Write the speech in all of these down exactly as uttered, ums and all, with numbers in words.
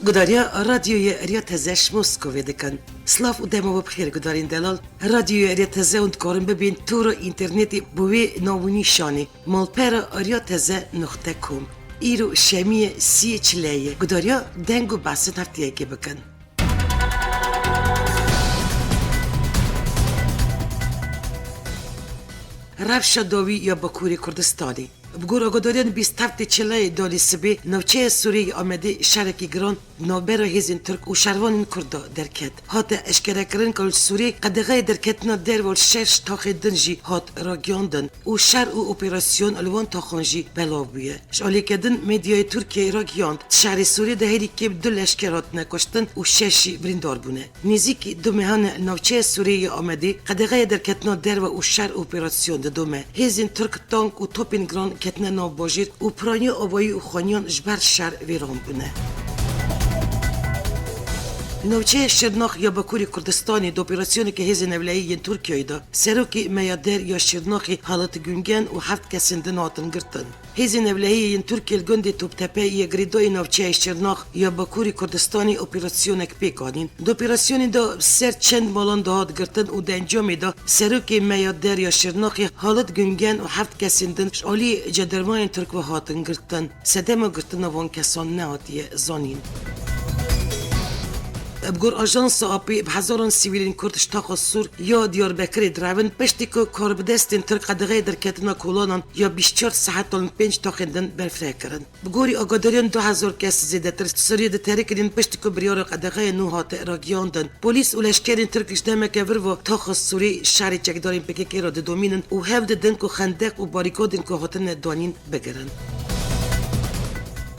Gudariya Radyoya Eriya Teze ji Moskovê dikin. Silav û dema we bi xêr gudarên delal. Radyoya Eriya Teze hûn dikarin bibên tora înternetê bi wê nav û nîşanê, malpera eriya teze nuqte com. Îro şemiyê sî çile ye. Gudariya deng û behsên hefteyekê bikin. Rewşa dawî ya Bakurê Kurdistanê. Bi gor agadariyan bîst heftê çilayê dalê sibê, navçeya Sûriyê yê Amedê şerekî giran navbera hêzên Tirk û şervanên Kurd de derket. Hate eşkerekirin ku li Sûriyê qedexeyê derketina derve li şeş taxên din jî hat ragiyandin û şer û operasyon li wan taxan jî belav bûye. Ji aliyeke din medyayê Tirkiyeyê ragihand, di şerê Sûriyê de herî kêm du leşker hatine kuştin û şeş jî birîndar bûne. Nêzîkî du mehan e li navçeya Sûriyê yê Amedê qedexeya derketina derve û şer û operasyon didome. Hêzên Tirk tank û topên giran ketine nav bajêr û piraniya avayî û xaniyan ji ber şer vêran bûne. Li navçeya Şirnax ya Bakurê Kurdistanê di operasyoneke hêzên ewlehiyê yên Tirkiyeyê de serokê meyader ya Şirnaxê Halit Güngen û heft kesên din hatin girtin. Hêzên ewlehiyê yên Tirkiyê li gundê Toptepe yê girêdayî navçeyê Şirnax ya Bakurê Kurdistanê operasyoneke pêk anîn. Di operasyonê de ser çend malan de hat girtin û di encamê de serokê meyader ya Şirnaxê Halit Güngen û heft kesên din ji alî cedarmayên Tirk ve hatin girtin. Sedema girtina van kesan nehatiye zanîn. Bi gor ajansa A P, bi hezaran sivîlên Kurd ji taxa Sûr ya Diyarbekirê direvin, piştî ku karbidestên Tirk qedexeyê derketina kolanan ya bîst çar saetan li pênc taxên din berfireh kirin. Bi gorî agadariyan du hezar kes zêdetir Sûriyê diterikînin piştî ku biryara qedexeya nû hate ragiyandin. Polîs û leşkerên Tirk ji demeke vir ve taxa Sûrê şerê çekdarên P K K re didomînin û hev didin ku xendeq û barîkadên ku hatine danîn bigirin.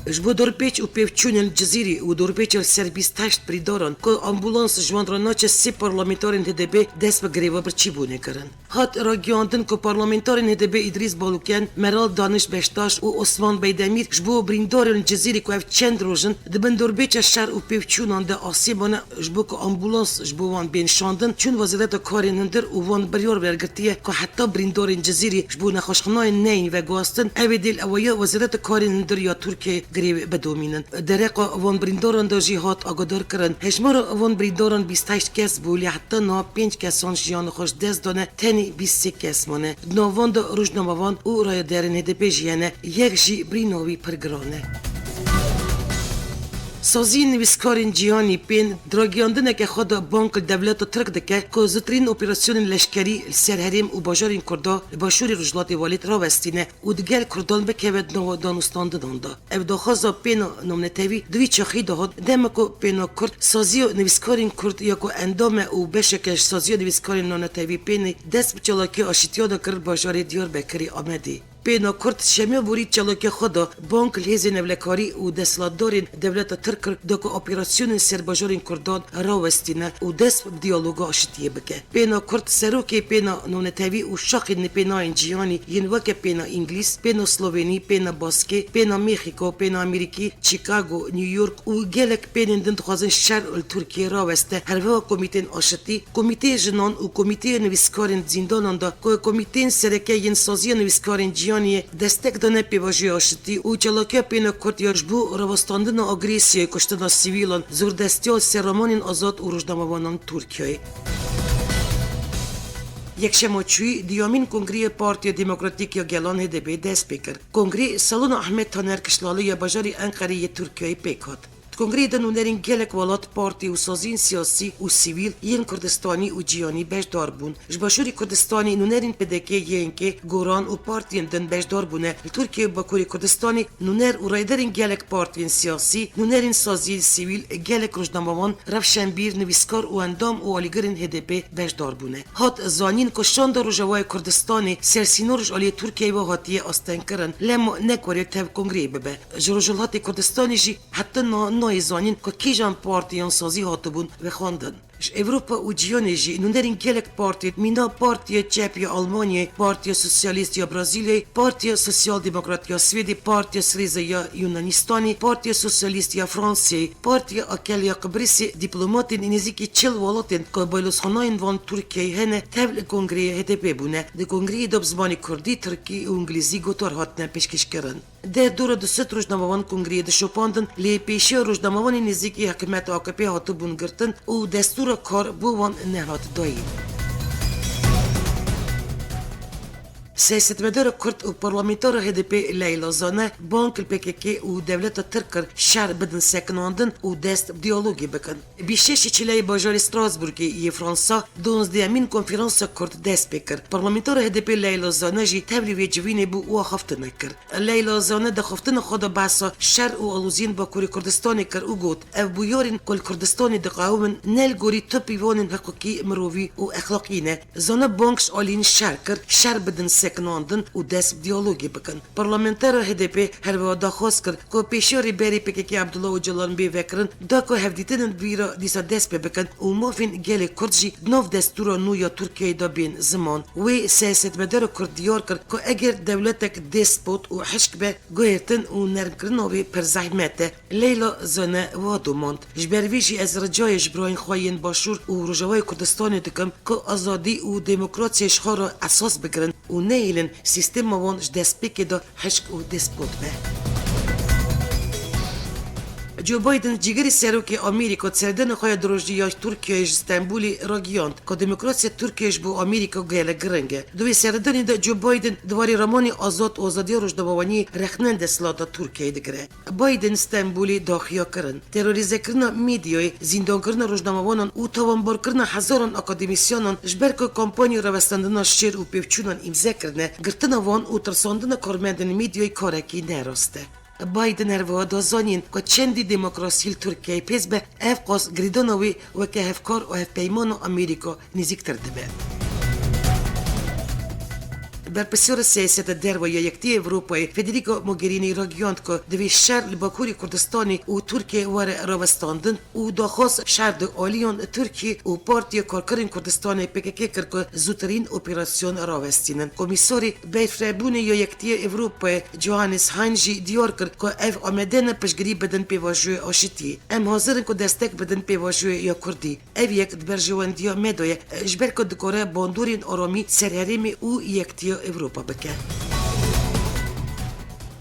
Ji bo dorpêç û pêvçûnên li Cizîrê û dorpêça li ser bîst heşt birîndaran ku ambulans ji wan re naçe, sê parlamenterên H D P dest bi greva birçîbûnê kirin. Hat ragihandin ku parlamenterên H D P Îdrîs Baluken, Meral Daniş Beştaş û Osman Beydemîr ji bo birîndarên li Cizîrê ku ev çend roj in di bin dorpêça şer û pêvçûnan de asê mane, ji bo ku ambulans ji bo wan bên şandin, çûn Wezareta Karên Hundir û wan biryar wergirtiye ku heta birîndarên Cizîrê ji bo nexweşxanayên neyên veguhastin, ew ê dê li eweya Wezareta Karên Hundir ya Tirkiyeyê grevê bidomînin. Dereqa van birîndaran de jî hat agadarkirin. Hejmara van birîndaran bîst heşt kes bû, lê heta niha pênc kesan jiyana xwe ji dest dane, tenê bîst sê kes mane. Di nav wan de rojnamevan û rayedarên H D P jî hene, yek jî birîna wî pir giran e. Saziyên Nivîskarên Cîhanî, pên, di ragihayandineke xwe de bang li dewleta Tirk dike ku zûtirîn operasyonên leşkerî li ser herêm û bajarên Kurda li Başûrê Rojhilatê Welêt rawestîne û digel Kurdan bikeve di nava danûstandinan de. Ev daxwaza pêna navnetewî di vî çaxî de hat, dema ku pêna Kurd, Saziya Nivîskarên Kurd ya ku endam e û beşeke ji Saziya Nivîskarên Navnetewî pênê, dest bi çalakiya aşîtiya de kir bajarê Diyarbekirê Amedê. Pêna Kurd şemiya borî çalakiya xwe de bang li hêzên ewlekarî û desthilatdarên dewleta Tirk kir da ku operasyonên ser bajarên Kurdan rawestîne û dest bi diyaloga aşitiyê bike. Pêna Kurd, serokê pêna navnetewî û şaxên nêpênayên cîhanî yên weke pêna Îngilîz, pêna Slovenî, pêna Baskê, pêna Mexîko, pêna Amerîkî, Chicago, New York û gelek pênên din dixwazin şer li Tirkiyeyê raweste, herwiha komîteyên aşitî, komîteyê jinan û komîteya nivîskarên di zîndanan de ku komîteyên sereke yên Saziya Nivîskarên Cîhanî ye, destek dane pêvajoya aşitî û çalakiya pêna Kurd ya ji bo rawestandina agresiyayê, kuştina sivîlan, zordestiya li ser ramanên azad û rojnamevanan li Tirkiyeyê. Yekşema çûyî duyemîn Kongreyê Partiya Demokratîk ya Gelan H D P dest pê kir. Kongrê salona Ahmet Taner Kişlalî ya bajarê Enqerê yê Tirkiyeyê pêk hat. Di kongreyê de nûnerên gelek welat, partî û saziyên siyasî û sivîl yên Kurdistanî û cîhanî beşdar bûn. Ji Başûrê Kurdistanê nûnerên P D K, Y N K, Goran û partiyên din beşdar bûne. Li Tirkiye û Bakurê Kurdistanê nûner û rayderên gelek partiyên siyasî, nûnerên saziyên sivîl, gelek rojnamevan, rewşenbîr, nivîskar û endam û alîgirên H D P beşdar bûne. Hat zanîn ku şanda Rojavayê Kurdistanê sersînor ji aliyê Tirkiyeyê ve hatiye astengkirin, lema nekweriye tev kongreyê bibe. Ji Rojhilatê Kurdistanê jî heta niha nayê zanîn ku kîjan partî yan sazî hatibûn vexwendin. Ji Ewropa û cîhanê jî nûnerên gelek partî, mîna Partiya Çep ya Almanyayê, Partiya Sosyalîst ya Brazîlyayê, Partiya Sosyal Demokrat ya Swêdê, Partiya Sirêze ya Yunanistanê, Partiya Sosyalîst ya Fransayê, Partiya Akel ya Qibrisê, dîplomatên nêzîkî çil welatên ku balozxanayên wan Tirkiyeyê hene, tev li kongreyê H D P bûne. Di kongreyê de bi zimanê kurdî, tirkî û îngilîzî gotar hatine pêşkêşkirin. Deh dora du sed rojnamevan kongreyê dişopandin, lê pêşiya rojnamevanên nêzîkî hikûmeta A K P hatibûn girtin û destûra kar bo wan nehat dayîn. Siyasetmedara Kurd û parlamentara H D P Leyla Zane bang li P K K û dewleta Tirk kir şer bidin sekinandin û dest bi diyalogê bikin. Bîst û şeş Çileyê bajarê Strasbourgê yê Fransa, duwazdehemîn konferansa Kurd dest pê kir. Parlamentara H D P Leyla Zane jî tevlî vê civînê bû û axaftinek kir. Leyla Zane di axaftina xwe de behsa şer û aloziyên Bakurê Kurdistanê kir û got, ev bûyerên ku li Kurdistanê diqewimin ne li gorî tu pîvanên hiqûqî, mirovî û exlaqî ne. Zane bang ji aliyên şer kir, şer bidin sekinandin û dest bi diyalogê bikin. Parlamentera H D P her wiha daxwaz kir ku pêşiya rêberê P K K Abdullah Ocalan bê vekirin, da ku hevdîtinên vî re dîsa dest pê bikin û mafên gelê Kurd jî di nav destûra nû ya Tirkiyeyê de bên ziman. Wê siyasetmedara Kurd diyar kir ku eger dewletek despot û hişk be, guhertin û nermkirina wê pir zehmet e. Leyla Zane wiha domand, ji ber vê jî ez ricayê ji birayên xwe yên Başûr û Rojavayê Kurdistanê dikim ku azadî û demokrasiyê ji xwe re esas bigirin û nehêlin sîstema wan ji destpêkê de hişk û despot be. Joe Biden, cîgirê serokê Amerîka, di seredana xwe ya dirojî ya Tirkiyeyê ji Stenbolê ragihand ku demokrasiya Tirkiyeyê ji bo Amerîka gelek giring e. Di wê seredanê de Joe Biden di warê ramanê azad û azadiya rojnamevaniyê rexnên desthilata Tirkiyeyê digire. Biden Stenbolê daxuya kirin, terorîzekirina medyayê, zîndankirina rojnamevanan û tawanbarkirina hezaran akademîsyanan ji ber ku kampanya rawestandina şer û pêvçûnan îmze kirine, girtina wan û tirsandina karmendên medyayê karekî ne rast e. Biden her wiha da zanîn ku çendî demokrasî li Tirkiyeyê pêz be, ev qas girêdana wê weke hevkar û hevpeymana Amerîka nêzîktir dibe. Berpirsiyara siyaseta derve ya Yekitîya Ewropayê Federica Mogherini ragihand ku divê şer li Bakurê Kurdistanê û Tirkiyeyê were rawestandin û daxwaz şer du aliyan Tirkiye û Partiya Karkerên Kurdistanê P K K kir ku zûtirîn operasyon rawestînin. Komîsarê Berfirehbûnê ya Yekitîya Ewropayê Johannes Hahn jî diyar kir ku ev amade ne piştgirî bidin pêvajoyê aşitiyê. Em hazir in ku destek bidin pêvajoyê ya Kurdî. Ev yek di berjewendiya me de ye, ji ber ku dikare bandorên aramî ser herêmê û yektiya Ewropa bike.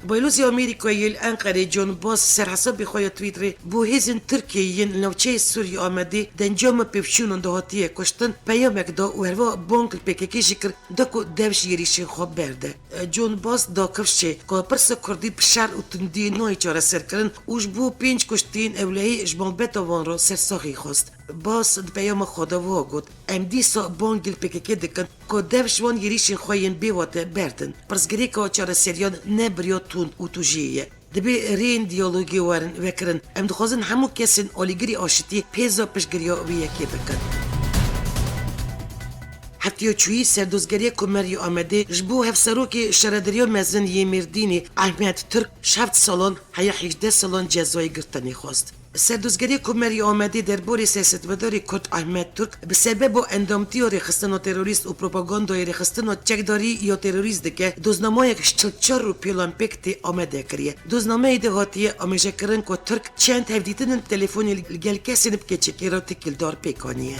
Baylozê Amerîkayê li Enqerê John Bass ser hesabê xwe ya Twitterê bo hêzên Tirkiyeyê yên li navçeyê Sûriyê Amedê di encama pêvçûnan de hatiye kuştin, peyamek da û herwiha bang li P K K jî kir da ku dev ji êrîşên xwe berde. John Bass da kifşê ku pirsa Kurdî bi şer û tundiyê nayê çareserkirin û ji bo pênc kuştiyên ewlehî ji malbeta wan re sersaxî xwest. Bass di peyama xwe de wiha got, em dîsa bangî li P K K dikin ku dev ji wan êrîşên xwe yên bêwate berdin. Pirsgirêka çareseriyan ne bi riya tund û tûjiyê ye. Divê rêyên diyalogê werin vekirin. Em dixwazin hemû kesên alîgirî aşitî hêza piştgiriya vê yekê bikin. Heftiya çûyî Serdozgeriya Komerî Amedê ji bo Hevserokê Şaredariya Mezin yê Mêrdînê Ehmed Turk ji heft salan heya hejdeh salan cezayê girtinê xwest. Serdozgeriya Komerî Amedê derbarê siyasetmedarê Kurd Ehmed Turk bi sebeba endamtiya rêxistina terorîst û propagandayê rêxistina çekdarî ya terorîst dike, doznamayek ji çil çar rûpî Olimpîk tê amade kiriye. Doznameyê de hatiye amêjekirin ku Turk çend hevdîtinên telefonî li gel kesên bi keçikê re têkildar pêk aniye.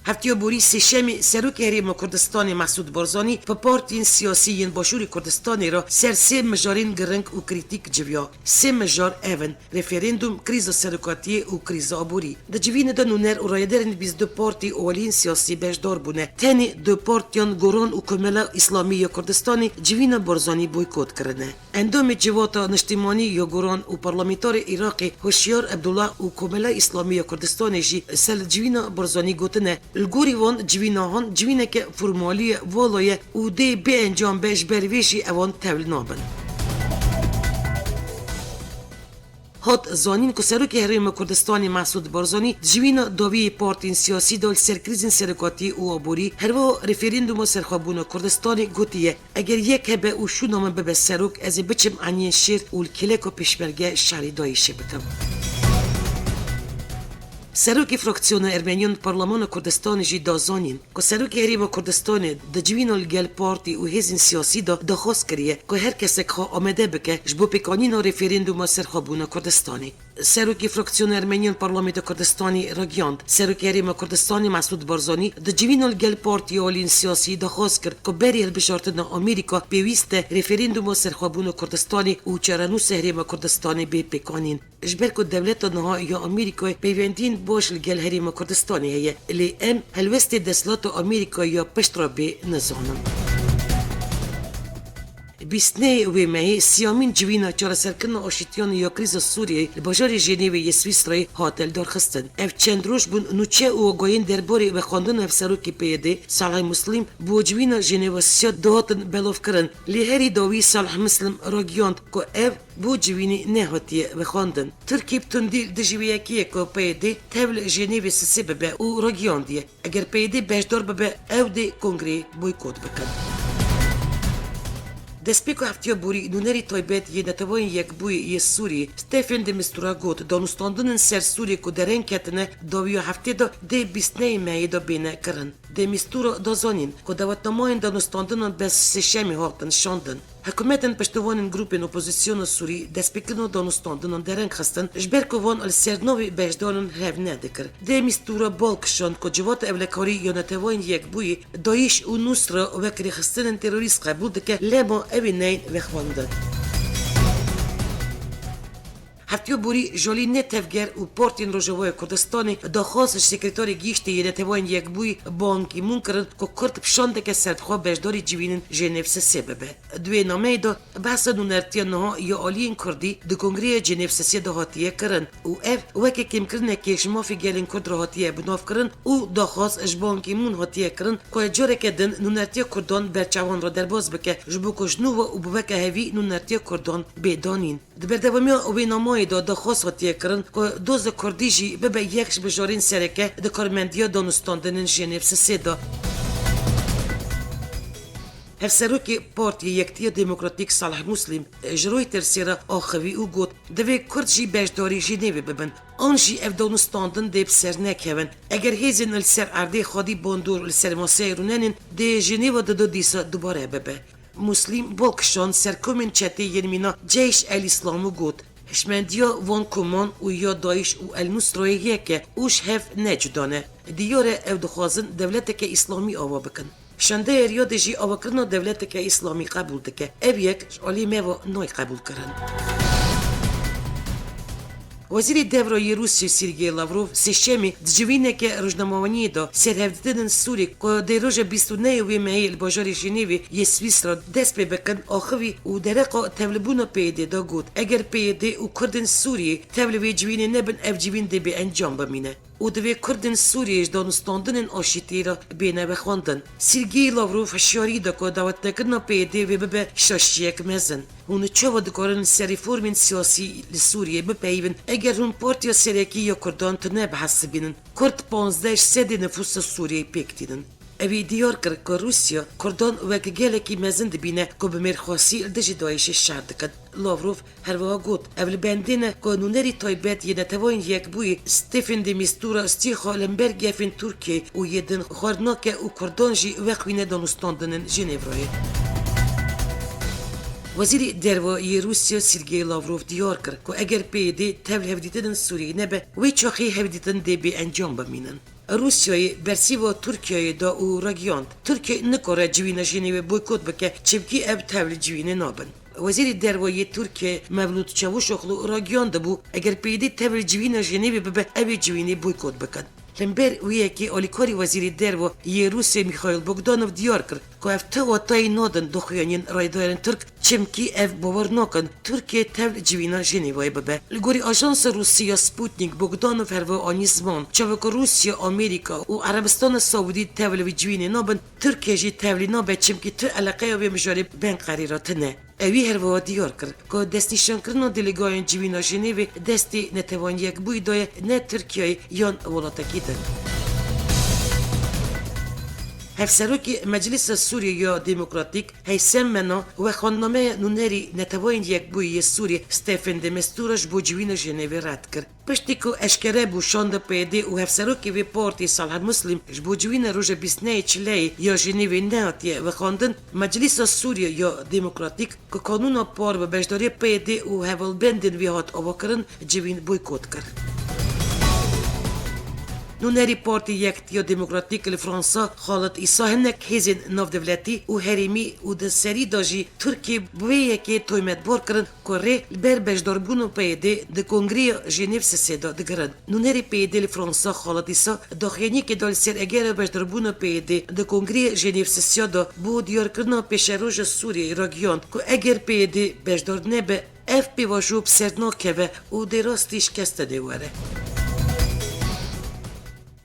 Heftiya borî sêşemê Serokê Herêma Kurdistanê Mesûd Barzanî bi partiyên siyasî yên Başûrê Kurdistanê re ser sê mijarên giring û krîtîk civiya. Sê mijar ev in: referandûm, krîza serokatiyê û krîza aborî. Di civînê de nûner û rayedarên bîst du partî û aliyên siyasî beşdar bûne. Tenê du partiyan Goran û Komela Îslamî ya Kurdistanê civîna Barzanî boykot kirine. Endamê Civata Niştimanî ya Goran û parlamenterê Iraqê Hoşyar Ebdullah û Komela Îslamî ya Kurdistanê jî ser li civîna Barzanî gotine, li gorî wan civîna han civîneke formalî ye, vala ye û dê bê encam be, ji ber vê jî ewan tevli nabin. Hat zanîn ku Serokê Herêma Kurdistanê Mesûd Barzanî di civîna dawî yê partiyên siyasî de li ser krîzên serokatî û aborî, herwiha referandûma serxwebûna Kurdistanê gotiye, eger yek hebe û şûna min bibe serok, ez ê biçim eniyên şêr û li kêleka pêşmerge şerê dayîşê bikim. Serokê fraksiyona Ermeniyan Parlemana Kurdistanê jî da zanîn ku Serokê Herêma Kurdistanê di civîna li gel partî û hêzên siyasî de daxwaz kiriye ku her kesek xwe amade bike ji bo pêkanîna referandûma serxwebûna Kurdistanê. Serokê Fraksiyona Ermeniyan Parlamentoya Kurdistanê ragihand, Serokê Herêma Kurdistanê Mesûd Barzanî di civîna li gel partiya aliyên siyasî daxwaz kir ku berî hilbijartina Amerîka pêwîst e referanduma serxwebûna Kurdistanê û çarenûsa Herêma Kurdistanê bê pêkanîn. Ji ber ku dewleta niha ya Amerîkayê peywendiyên baş li gel Herêma Kurdistanê heye, lê em helwestê desthilata Amerîkayê ya pişt re bê nizanin. Bîstneyê wê mehê siyamîn civîna çareserkirina aşîtiyan ya krîza Sûriyeyê li bajarê Jenêvê yê Swîsreyê hate lidarxistin. Ev çend roj bûn nûçe û agahiyên derbarê vexwendina hevserokê P Y D Salih Muslim bo civîna Jenêva sê dihatin belavkirin. Lê herî dawî Salih Muslim ragihand ku ev bo civînê nehatiye vexwendin. Tirkî bi tundî li dijî wê yekê ye ku P Y D tev li Jenêvê sisê bibe û ragihandiye, eger P Y D beşdar bibe, ew dê kongreyê boykot bikin. Destpêka heftiya borî, nûnerî taybet yê Neteweyên Yekbûyî yê Sûriyê Stephen de Mistura got, danûstandinên ser Sûriyê ku dereng ketine dawiya heftê de dê bîstneyê mehê de bêne kirin. De Mistura da zanîn ku dawetnamayên danûstandinan bi sêşemê hatin şandin. Hikûmetên piştevanên grûpên opozisyona Sûrî destpêkirina danûstandinan dereng xistin, ji ber ku van li ser navê beşdaran hev nedikir. De Mistura bal kişand ku Civata Ewlekarî ya Neteweyên Yekbûyî DAIŞ û Nusra wek rêxistinên terorîst qebûl dike, lema ew ê neyên vexwendin. Heftiya borî, ji alî ne tevger û partiyên Rojavaya Kurdistanê daxwaz ji Sekreterê Giştî yê Neteweyên Yekbûyî Ban Ki-moon kirin ku Kurd bi şandeke serdixwe beşdarî civînên Jenêv sisê bibe. Di wê nameyê de behsa nûnertiya niha ya aliyên Kurdî di Kongreya Jenêv sisê de hatiye kirin û ev weke kêmkirinekê ji mafê gelên Kurd re hatiye binavkirin û daxwaz ji Ban Ki-moon hatiye kirin ku careke din nûnertiya Kurdan berçavan re derbas bike, ji bo ku ji nû ve û bi weke hevî nûnertiya Kurdan bê danîn. Di berdewamiya wê namayê de daxwaz hatiye kirin ku doza Kurdî jî bibe yek ji mijarên sereke di karmendiya danûstandinên Jenêv sisê de. Hevserokê Partiyê Yektiya Demokratîk Salih Muslim ji Reutersê re axivî û got, divê Kurd jî beşdarî Jenêvê bibin, an jî ev danûstandin dê bi ser nekevin. Eger hêzên li ser erdê xwedî bandor li ser maseyê rûnenên, dê Jenêva di du dîsa dubare bibe. Muslim bal kişand serkomên çetê yên mîna Ceyş el Îslam û got, hişmendiya van koman û ya DAIŞ û El Nusrayê yek e û ji hev ne cuda ne. Diyar e ew dixwazin dewleteke îslamî ava bikin. Şandeya Riyadê jî avakirina dewleteke îslamî qebûl dike. Ev yek ji alî me ve nayê qebûlkirin. Wezîrê Derve yê Rûsya Sergey Lavrov sêşemê di civîneke rojnamewaniyê de serhevdîtinên Sûrî ku dê roja bîst û nehê wê mehê li bajarê Jenêvê yê Swîsra dest pê bikin axivî û dereqa tevlibûna P Y D de got, eger P Y D û Kurdên Sûriyê tev li vê civînê nebin, ev civîn dê bê encam bimîne. Û divê Kurdên Sûriyê ji danûstandinên aşîtiyê re bêne vexwendin. Sergey Lavrov hişyarî da ku dawetnekirina P Y D vê bibe şaşiyek mezin. Hûn çawa dikarin li ser reformên siyasî li Sûriyê bipeyivin, eger hûn partiya serekî ya Kurdan tune bihesibînin? Kurd panzdeh ji sedê nifûsa Sûriyeyê pêk tînin. Ewî diyar kir ku Rûsya Kurdan wek gelekî mezin dibîne ku bi mêrxasî li dijî DAIŞê şer dikin. Lavrov her wiha got, ev li bendê ne ku nûnerî taybet yê Neteweyên Yekbûyî Stephen de Mistura stî xwe li hember gefên Tirkiyeyê û yê din xwar nake û Kurdan jî weq wî ne danûstandinên Jenêvrayê. Wezîrê Derve yê Rûsya Sergey Lavrov diyar kir ku eger P Y D tev li hevdîtinên Sûriyeyê nebe, wê çaxê hevdîtin dê bê encam bimînin. Rûsyayê bersîva Tirkiyeyê da û ragihand, Tirkiye nikare civîna Jenêvê boykot bike, çimkî ev tev li civînê nabin. Wezîrê Derve yê Tirkiye Mevlût Çavuşoglu ragihandibû, eger P Y D tev li civîna Jenêvê bibe, ew ê civînê boykot bikin. Li hember wê yekê alîkarê Wezîrê Derve yê Rûsya Mîxaîl Bogdanov diyar kir ku ev ti watayî nadin daxuyaniyên rayedarên Tirk, çimkî ev bawer nakin Tirkiye tev li civîna Jenêvayê bibe. Li gorî ajansa Rûsî ya Sputnik, Bogdanov her wiha anî ziman, çawa ku Rûsya, Amerîka û Erebistana Saûdî tev li vî civînê nabin, Tirkiye jî tevlî nabe, çimkî tu eleqeya vê mijarê bi Enqerê re tune. Ewî her wiha diyar kir ku destnîşankirina delegayan civîna Jenêvê destê Neteweyên Yekbûyî daye, ne Tirkiyeyê yan welatekî din. Hevserokê Meclisa Sûriyê ya Demokratîk Heysem Mena wexwendnameya nûnerî Neteweyên Yekbûyî yê Sûriyê Stephen de Mistura ji bo civîna Jenevê red kir. Piştî ku eşkere bû şanda P Y D û hevserokê vê partiyê Salih Muslim ji bo civîna roja bîst nehê Çileyê ya Jenevê nehatiye vexwendin, Meclisa Sûriyê ya Demokratîk ku kanûna par bi beşdarî P Y D û hevalbendên wî hat avakirin, civîn boykot kir. Nûnerî Partî Yektiya Demokratîk li Fransa Xalid Îsa hinek hêzên navdewletî û herêmî û di serî de jî Tirkiyê bi wê yekê toymetbar kirin ku rê li ber beşdarbûna P Y D di Kongreya Jenêv sisê de digirin. Nûnerê P Y D li Fransa Xalid Îsa daxuyaniyekê da li ser egera beşdarbûna P Y D di Kongreya Jenêv sisê de bo diyarkirina pêşeroja Sûriyeyê ragihand ku eger P Y D beşdar nebe, ev pêvajo bi ser nakeve û dê rastî şikestê were.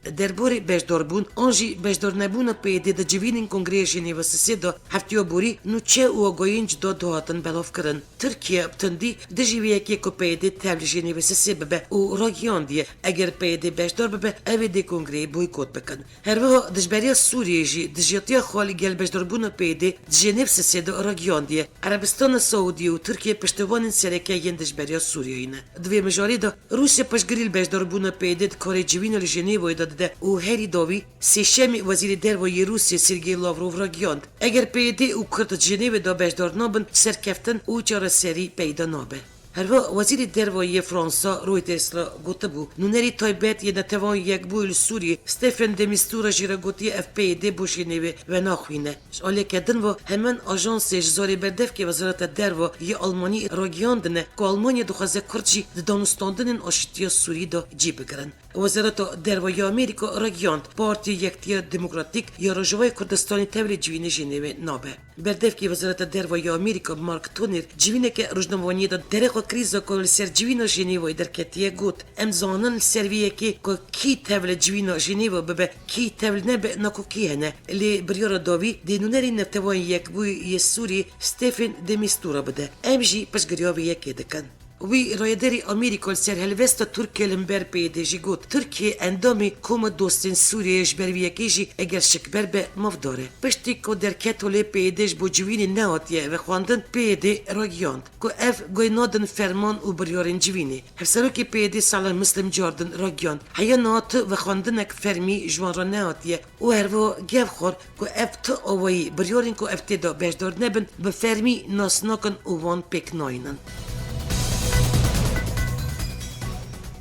Derbarê beşdarbûn an jî beşdarnebûna P Y D di civînên Kongreya Jenêva sisê de heftiya borî nûçe û agahiyên cuda dihatin belavkirin. Tirkiye bi tundî dijî vê yekê ku P Y D tev li Jenêva sisê bibe û ragihandiye, eger P Y D beşdar bibe, ew ê dê kongreyê boykot bikin. Her wiha dijberiya Sûriyeyê jî dijiyatiya xwe li gel beşdarbûna P Y D di Jenêv sisê de ragihandiye. Erebistana Saûdiyê û Tirkiye piştevanên sereke yên dijberiya Sûriyeyê ne. Di vê mijarê de Rûsya piştgirî li beşdarbûna P Y D di karê civîna li Jenêvayê de dide û herî dawî Sêşemê Wezîrê Derve yê Rûsya Sergey Lavrov ragihand, eger P Y D û Kurd di Jenêvê de beşdar nabin, serkeftin û çareserî peyda nabe. Herwiha Wezîrê Derve yê Fransa Reuters re gotibû, nûnerî taybet yê Neteweyên Yekbûyî li Sûriyê Stephen de Mistura jî re gotiye ev P Y D bo Jenêvê venaxwîne. Ji aliyeke din ve heman ajansê ji zorê berdevkê Wezareta Derve yê Almanî ragihandine ku Almanya dixwaze Kurd jî di danûstandinên aşîtiya Sûrî de cî bigirin. Wezareta Derve ya Amerîka ragihand, Partiya Yektiya Demokratîk ya Rojavayê Kurdistanê tevlî civînê Jenêvê nabe. Berdevkê Wezareta Derve ya Amerîka Mark Toner civîneke rojnamevaniyê de derheqa krîza ku li ser civîna Jenêvayê derketiye got, em zanin li ser vê yekê ku kî tevlî civîna Jenêva bibe, kî tevlî nebe, nakokî hene. Lê biryara dawî dê nûnerî Neteweyên Yekbûyî yê Sûriyê Stephen de Mistura bide. Em jî piştgiriya vê yekê dikin. Wî rayedarê Amerîka li ser helwesta Tirkiye li hember P Y D jî got, Tirkiye endamê Koma Dostên Sûriyeyê, ji ber vê yekê jî eger şikber be mafdar e. Piştî ku derket holê P Y D ji bo civînê nehatiye vexwendin, P Y D ragihand ku ev guh nadin ferman û biryarên civînê. Hevserokê P Y D Salih Muslim cardin ragihand, heya niha tu vexwendinek fermî ji wan re nehatiye û herwiha gev xwar ku ev tu awayî biryarên ku ev tê de beşdar nebin, bi fermî nas nakin û wan pêk nayînin.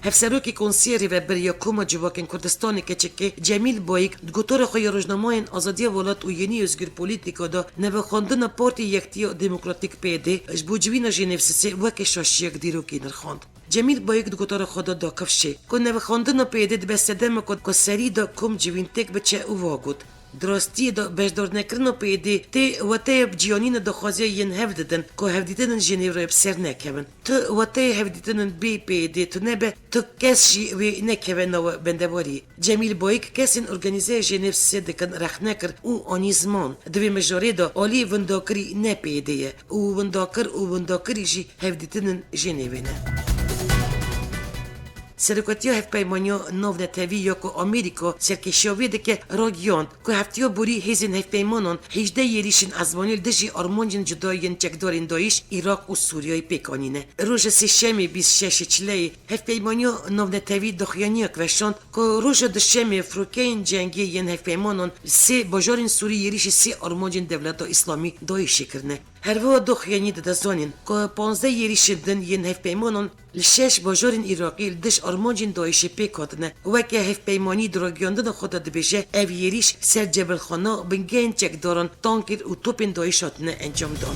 Hevserokê Konseyê Rêvebir ya Koma Civakên Kurdistanê Keçikê Cemîl Bayik di gotara xwe ya Rojnamayên Azadiya Welat û Yenî Özgür Polîtîka de nevexwendina Partî Yektiya Demokratîk P Y D ji bo civîna Jenêv sisê weke şaşiyek dîrokî nirxand. Cemîl Bayik di gotara xwe de da kifşê ku nevexwendina P Y D dibe sedemeke ku serî de kom civîn têk biçe û va got, di rastiyê de beşdarnekirina P Y D tê weteya bi ciyanîna daxwaziya yên hev didin ku hevdîtinên Jenêv re bi ser nekevin. Tu weteya hevdîtinên bê P Y D tu nebe, tu kes jî wê nekeve nav bendewariyê. Cemîl Bayik kesên organîzeya Jenêv sê dikin rexne kir û anî ziman. Di vê mijarê de alî windakirî ne P Y D ye û windakir û windakirî jî hevdîtinên Jenêvê ne. Serokatiya Hevpeymaniya Navnetewî ya ku Amerîka serkêşiya wê dike ragihand ku heftiya borî hêzên hevpeymanan hejdeh êrîşên ezmanî li dijî armancên cuda yên çekdarên DAIŞ, Iraq û Sûriyeyê pêk anîne. Roja Sêşemê bîst şeş Çileyê Hevpeymaniya Navnetewî daxuyaniyek veşand ku roja Duşemê firokeyên cengî yên hevpeymanan li sê bajarên Sûrî êrîşî sê armancên Dewleta Îslamî DAIŞê kirine. Her wiha daxuyaniyê dide zanîn ku panzdeh êrîşên din yên hevpeymanan li şeş bajarên Iraqê li dij armancên DAIŞê pêk hatine. Weke hevpeymanî di ragihayandina xwe de dibêje, ev êrîş ser cebilxana, bingehên çekdaran, tankêr û topên DAIŞ hatine encamdan.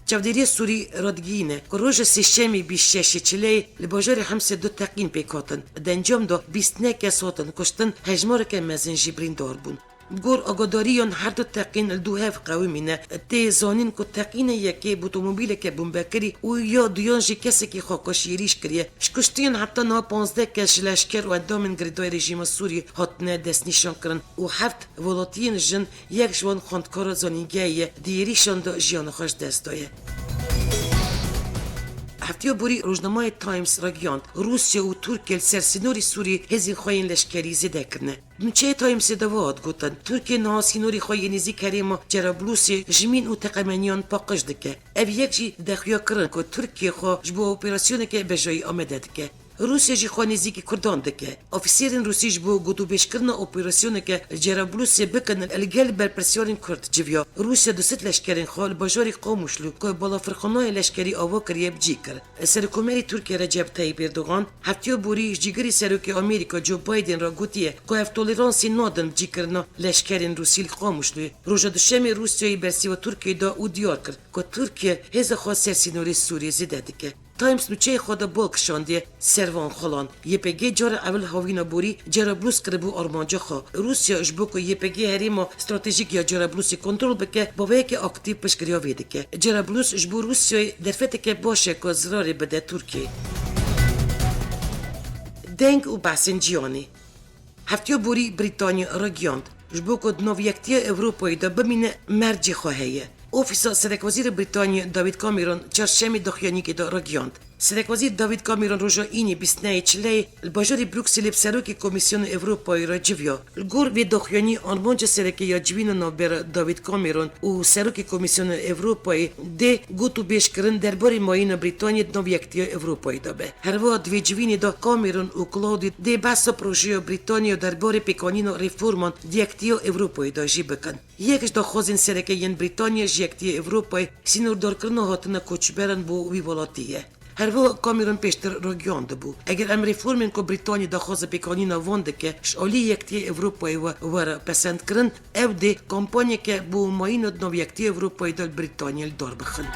Çavdêriya Sûrî radigihîne ku roja Sêşemê bîst şeş Çileyê li bajarê Himsê du teqîn pêk hatin. Di encam de bîst neh kes hatin kuştin, hejmareke mezin jî birîndar bûn. Bi gor agadariyan her du teqîn li dû hev qewimîne. Tê zanîn ku teqîna yekê bi otomobîleke bombekirî û ya duyan jî kesekî xwekoş êrîş kiriye. Ji kuştiyan heta niha panzdeh kes ji leşker û endamên girêdayî rejîma Sûriyê hatine destnîşankirin û heft welatiyên jin, yek ji wan xwendkara zanîngehê ye, di êrîşan de jiyana xwe ji dest daye. Hefteya borî rojnameya Times ragihand, Rûsya û Tirkiye li ser sînorê Sûriyê hêzên xwe yên leşkerî zêde kirine. Di nûçeyê Timesê de wiha hat gotin, Tirkiye niha sînorê xwe yê nêzîk herêma Cerablusê ji mîn û teqemeniyan paqij dike. Ev yek jî dide xuyakirin ku Tirkiye xwe ji bo operasyoneke bejayî amade dike. Rûsya jî xwe nêzîkî Kurdan dike. Ofîserên Rûsî ji bo gotûbêjkirina operasyoneke li Cerablusê bikin, li gel berpirsyarên Kurd civiya. Rûsya du sed leşkerên xwe li bajarê Qamûşlû ku balafirxaneyên leşkerî ava kiriye bi cî kir. Serokkomarê Tirkiye Recep Tayyip Erdogan hefteya borî ji cîgirê Serokê Amerîka Joe Biden re gotiye ku ev toleransê nadin bi cîkirina leşkerên Rûsî li Qamûşlûyê. Roja Duşemê Rûsyayê bersiva Tirkiyeyê da û diyar kir ku Tirkiye hêza xwe ser sînorê Sûriyê zêde dike. Times nûçeyê xwe de bal kişandiye ser van xwelan. Y P G cara ewil havîna borî Cerablus kiribû armanca xwe. Rûsya ji bo ku Y P G herêma stratejîk ya Cerablusê kontrol bike, bi vê yekê aktîf piştgiriya vê dike. Cerablus ji bo Rûsyayê derfeteke baş e ku zirarê bide Tirkiyeyê. Deng û behsên cîhanê. Hefteya borî Brîtanya ragihand, ji bo ku di nav Yektiya Ewropayê de bimîne, mercê xwe heye. Ofîsa Serekwezîrê Brîtanyê David Cameron çarşemê daxuyaniyekê de ragihand. Serekwezîr David Cameron roja Înê bîst û nehê Çileyê li bajarê Brukselê bi Serokê Komîsyona Ewropayê re civiya. Li gor vê daxuyaniyê armanca sereke ya civîna navbera David Cameron û Serokê Komîsyona Ewropayê dê gotûbêjkirin derbarê mayîna Brîtanyê di nav Yektiya Ewropayê de be. Herwiha di vê civînê de Cameron û Claude dê behsa projeya Brîtanya derbarê pêkanîna reforman di Yektiya Ewropayê de jî bikin. Yek ji daxwazên sereke yên Brîtanya ji Yektiya Ewropayê sînordarkirina hatina koçberan bo wî welatî ye. Herwiha Cameron pêştir ragihiyandibû, eger em reformên ku Brîtanya daxwaza pêkanîna van dike, ji alî Yektiya Ewropayê we were pesendkirin, ew dê kampanyeke bo mayîna di nav Yektiya Ewropayê de li Brîtanya li dar bixin.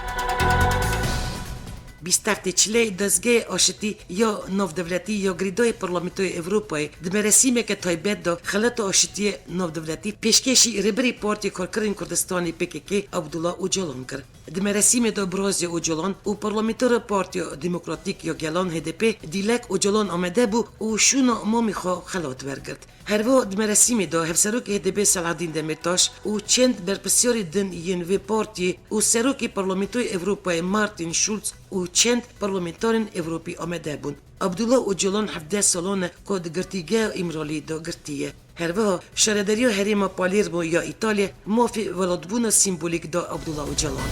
Bîst û heftê Çileyê dezgehê aşitî ya navdewletî ya girêdayî Parlamentoya Ewropayê di merasîmeke taybet de xelata aşitiyê navdewletî pêşkêşî Rêberê Partiya Karkerên Kurdistanê P K K Abdullah Ocalan kir. Di merasîmê de Birazî Ocalan û parlamentora Partiya Demokratîk ya Gelan H D P Dilek Ocalan amade bû û şûna mamê xwe xelat wergirt. Herwiha di merasîmê de Hevserokê H D P Selahaddîn Demirtaş û çend berpirsiyarê din yên vê partiyê û Serokê Parlamentoya Ewropayê Martin Schulz û çend parlamentarên Ewropî amade bûn. Abdullah Ocalan hevdeh salan e ku di Girtîgeha Îmraliyê de girtî ye. Herwiha şaredariya herêma Palermo ya Îtalya mafê welatbûna sîmbolîk da Abdullah Ocalan.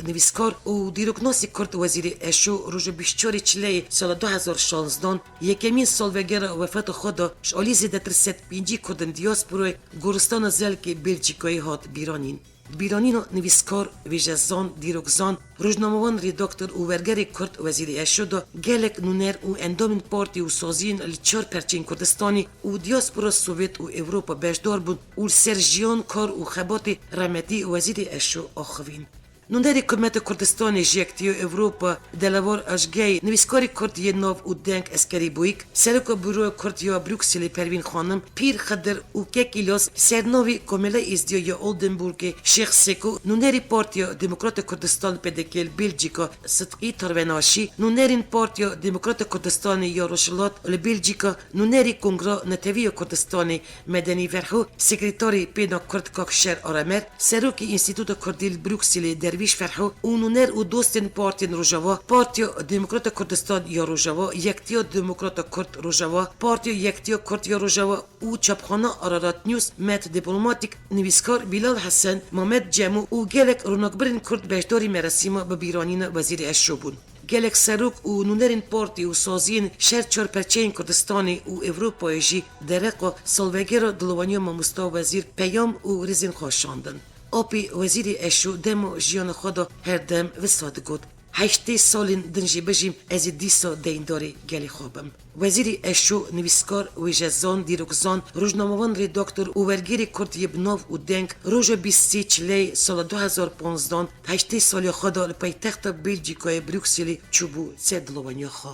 Nivîskar û dîroknasê Kurd Wezîrê Eşo roja bîst û çarê Çileyê sala du hezar şanzdan, yekemîn salvegera wefata xwe da, ji alî zêdetir sed pêncî Kurdên diyasporayê goristana Zelkê Belçîkayê hat bîranîn. Bîranîna nivîskar, wêjezan, dîrokzan, rojnamevan, redaktor û wergerê Kurd Wezîrê Eşo da gelek nûner û endamên partî û saziyên li çar perçeyên Kurdistanê û diyaspora Sovêt û Ewropa beşdar bûn û li ser jiyan, kar û xebatê rehmetî Wezîrê Eşo axivîn. Nûnerê Hikûmeta Kurdistanê ji Yektiya Ewropa, Delawar Ajgey, nivîskarê Kurd yê nav û deng Eskerî Bûyîk, Seroka Buroya Kurd ya Brukselê Pervîn Xanim, Pîr Xidir û Kek Îlyas, sernavê Komela Êzdiya ya Oldenburgê Şêx Seko, nûnerê Partiya Demokrata Kurdistan P D K li Belçîka Sidqî Tarvenaşî, nûnerên Partiya Demokrata Kurdistanê ya Rojhilat li Belçîka, nûnerê Kongra Netewî ya Kurdistanê Medenî Ferho, sekreterê Pêna Kurd Kak Şer Aramer, Serokê Înstîtuta Kurdî li Brukselê Dervîş Ferho û nûner û dostên partiyên Rojava, Partiya Demokrata Kurdistan ya Rojava, Yektiya Demokrata Kurd Rojava, Partiya Yektiya Kurd ya Rojava û çapxana Ararat News, Met Diplomatik, nivîskar Bilal Hesen, Mamed Cemo û gelek ronakbirên Kurd beşdarî merasîma bi bîranîna Wezîrê Eşo bûn. Gelek serok û nûnerên partî û saziyên ji her çar perçeyên Kurdistanê û Ewropayê jî dereqa salvegera dilowaniya mamosta wezîr peyam û rêzên xwe şandin. Apê Wezîrê Eşo dema jiyana xwe de her dem wisa digot, Heştê salên din jî bijîm, ez ê dîsa deyndarê gelê xwe bim. Wezîrê Eşo, nivîskar, wêjezan, dîrokzan, rojnamevan, redaktor û wergêrê Kurd yê bi nav û deng roja bîst û sê Çileyê sala du hezar panzdan, heştê saliya xwe de li paytexta Belçîkayê Brukselê çûbû ser dilowaniya xwe.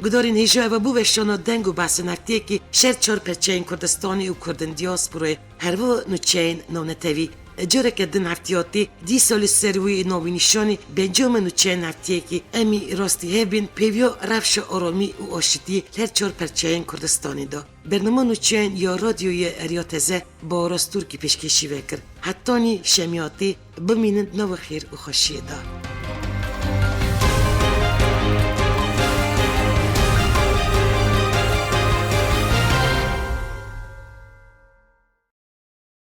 Gudarên hêja, eva bû weşana deng û behsên hefteyekê ji her çar perçeyên Kurdistanê û Kurdên diyasporayê, herwiha nûçeyên navnetewî. Careke din heftiyatî dîsa li ser wî navînîşanî bi encama nûçeyên heftiyekî em ê rastî hev bên pêviya rewşa aramî û aşitiyê li her çar perçeyên Kurdistanê de. Bernama nûçeyên ya Radyoya Eriya Teze bi Aras Turkî pêşkêşî ve kir. Hetanî şemiyatî bimînin nava xêr û xweşiyê de.